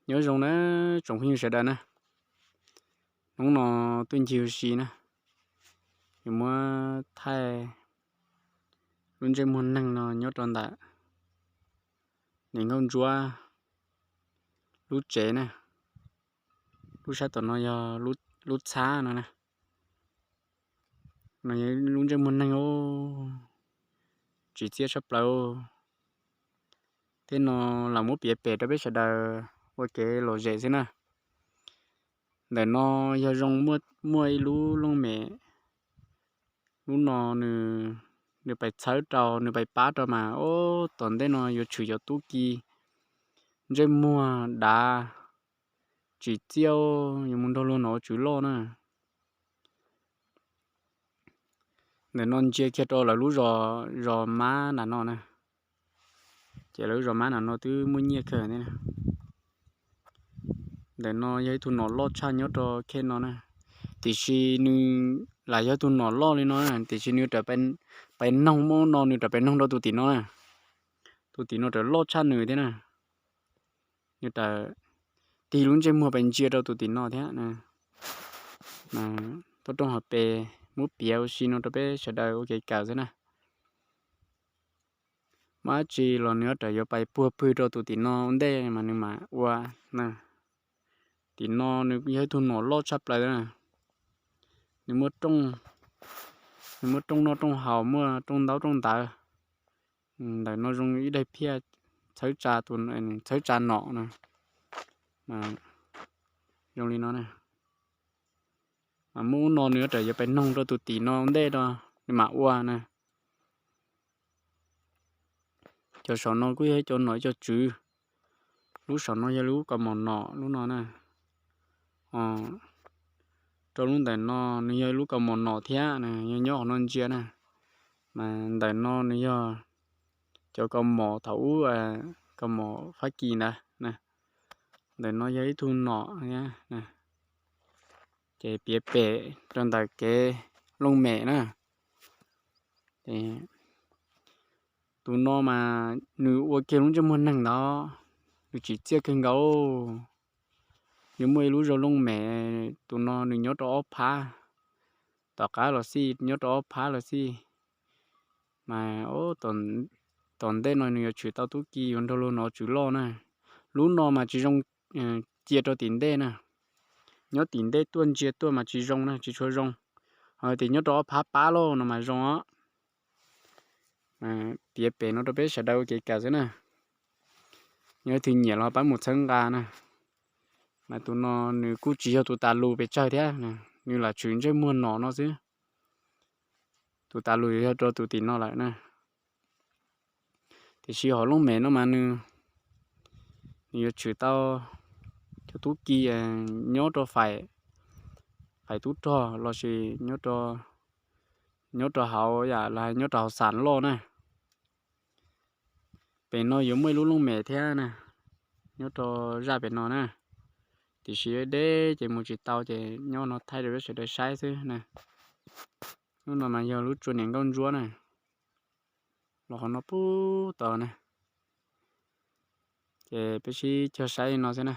Nyob zoo na tsoom phooj ywg sawv daws na, hnub no tuaj ncig ua si na, yuav muab thaij lub ntsej muag neeg no nyob rau ntawm niam nkauj ntsuab lub tsev na. Lub sab tom no yog lub txhab no na. No yog lub ntsej muag neeg os, tsis txiaj tshaj plaws. Tej no lam muab piav pem rau peb sawv daws ua kev lom zem xwb na. Ntawm no yog zoo muaj ib lub looj mem, lub no nws pais txhawb rau, nws pais pab rau mas, o, tom ntej no yuav tshwm cov tub ki ntsej muag dav tsis txiaj, yuav mus nrog luag nom ua tswv loj na. Ntawm no ntsia kiag rau lawv lub zos mab nram no na, ces lawv lub zos mab nram no twb muaj nyiaj kawg thiab na. Ntawm no yog ib tug nom loj tshaj nyob rau khej no na, tiam sis nws lam yog tug nom loj li no na, tiam sis nws pais noog, muaj ub no nws rov pais noog rau tus tim no na, tus tim no rov loj tshaj nws thiab na. Nws rov tig lub ntsej muag pais ntsia rau tus tim no thiab. Toj roob hauv pes muab piav ua si no rau peb sawv daws ua kev kawm xwb na. Muaj dab tsi los nws rov yuav pais puag pwg rau tus tim no ua ntej mas nws mam ua. Tim no nws yog ib tug nom loj tshaj plaws na. Nws muaj rooj, nws muaj rooj noj rooj haus, muaj rooj ntaub rooj ntawv. Ntawm no zoo ib daim phiaj txhawb tsa, txhawb tsa nom na. Zoo li no na. Mas muaj ub no nws rov yuav pais noog rau tus tim no ua ntej rau nws mam ua na. Cov saum no kuj yog ib cov nom cov tswv. Lub saum no yog lub kaus mom nom lub no na. Rau lub ntawm no nws yog lub kaus mom nom thiab, yog nyob qhov no ntsia na. Mas ntawm no nws yog cov kaus mom thaum ub, kaus mom Fab Kis ntawd. Ntawm no yog ib tug nom thiab. Ces piav pem rau ntawm kev looj mem na. Tus no mas nws ua kiag lub ntsej muag neeg ntawd, nws tsim txiaj kawg nkaus. Yuav muaj ib lub zos looj mem, tus no nws nyob rau ob phab, tom qab los xij nyob rau ob phab los xij. Mas tom ntej no nws yuav tshwm tau tub ki yuav nrog luag nom tswv loj na. Lub no mas tsis zoo cia rau tim ntej na. Nyob tim ntej tuaj ntsia tuaj mas tsis zoo na, tsis tshua zoo. Ho tias nyob rau ob phab pab lauj no mas zoo os. Piav pem no rau peb sawv daws ua kev kawm xwb na. Yog leej twg nyiam los pab mus txhawb nqa na. Mas tus no nws kuj tsis yog tus tas lus pes tsawg thiab, nws lam tshwm ntsej muag nom no xwb. Tus tas lus yog rau tus tim no lawm na. Tiam sis hauv looj mem no mas nws, nws yuav tshwm tau cov tub ki nyob rau fais tub rog lossis nyob rau hauv yam los nyob rau hauv xam loj na. Pem no yuav muaj ib lub looj mem thiab na, nyob rau zaj pem no na. Tiam sis deb ces mus tsis tau ces nyob no thaij rau peb sawv daws saib xwb na. Lub no mas yog lub tsua niam nkauj ntsuab na, los qhov no pub tod na. Ces peb sib cog saib li no xwb na.